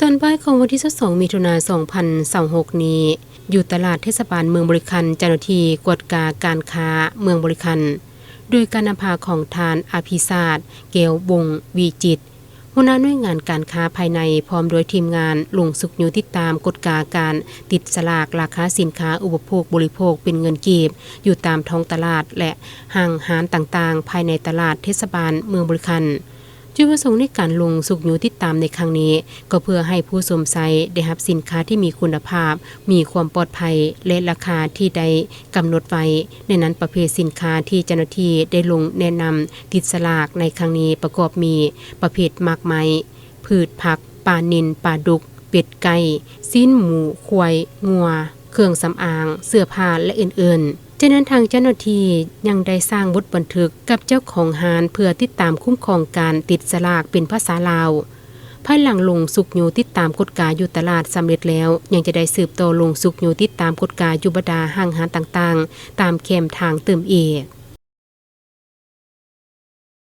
ຕອນບ່າຍຂອງວັນທີຊາວສອງ ມິຖຸນາ ສອງພັນຊາວຫົກນີ້, ຢູ່ຕະຫຼາດເທດສະບານເມືອງບໍລິຄັນ, ເຈົ້າໜ້າທີ່ກວດກາການຄ້າເມືອງບໍລິຄັນ ໂດຍການນຳພາຂອງທ່ານ ອະພິສາດ ແກ້ວວົງວິຈິດ, ຫົວໜ້າໜ່ວຍງານການຄ້າພາຍໃນ ພ້ອມດ້ວຍທີມງານ ລົງຊຸກຍູ້ຕິດຕາມກວດກາການຕິດສະຫຼາກລາຄາສິນຄ້າອຸປະໂພກບໍລິໂພກເປັນເງິນກີບ ຢູ່ຕາມທ້ອງຕະຫຼາດ ແລະ ຫ້າງຮ້ານຕ່າງໆ ພາຍໃນຕະຫຼາດເທດສະບານເມືອງບໍລິຄັນ. ຈຸດປະສົງໃນການລົງຊຸກຍູ້ຕິດຕາມໃນຄັ້ງນີ້ ກໍເພື່ອໃຫ້ຜູ້ຊົມໃຊ້ໄດ້ຮັບສິນຄ້າທີ່ມີຄຸນນະພາບ, ມີຄວາມປອດໄພ ແລະ ລາຄາທີ່ໄດ້ກຳນົດໄວ້. ໃນນັ້ນ, ປະເພດສິນຄ້າທີ່ເຈົ້າໜ້າທີ່ໄດ້ລົງແນະນຳຕິດສະຫຼາກໃນຄັ້ງນີ້ປະກອບມີ ປະເພດໝາກໄມ້, ພືດຜັກ, ປານິນ, ປາດຸກ, ເປັດ, ໄກ່, ຊີ້ນໝູ, ຄວາຍ, ງົວ, ເຄື່ອງສຳອາງ, ເສື້ອຜ້າ ແລະ ອື່ນໆ. ຈາກນັ້ນ, ທາງເຈົ້າໜ້າທີ່ຍັງໄດ້ສ້າງບົດບັນທຶກກັບເຈົ້າຂອງຮ້ານ ເພື່ອຕິດຕາມຄຸ້ມຄອງການຕິດສະຫຼາກເປັນພາສາລາວ. ພາຍຫຼັງລົງຊຸກຍູ້ຕິດຕາມກວດກາຢູ່ຕະຫຼາດສຳເລັດແລ້ວ, ຍັງຈະໄດ້ສືບຕໍ່ລົງຊຸກຍູ້ຕິດຕາມກວດກາຢູ່ບັນດາຫ້າງຮ້ານຕ່າງໆ ຕາມແຄມທາງຕື່ມອີກ.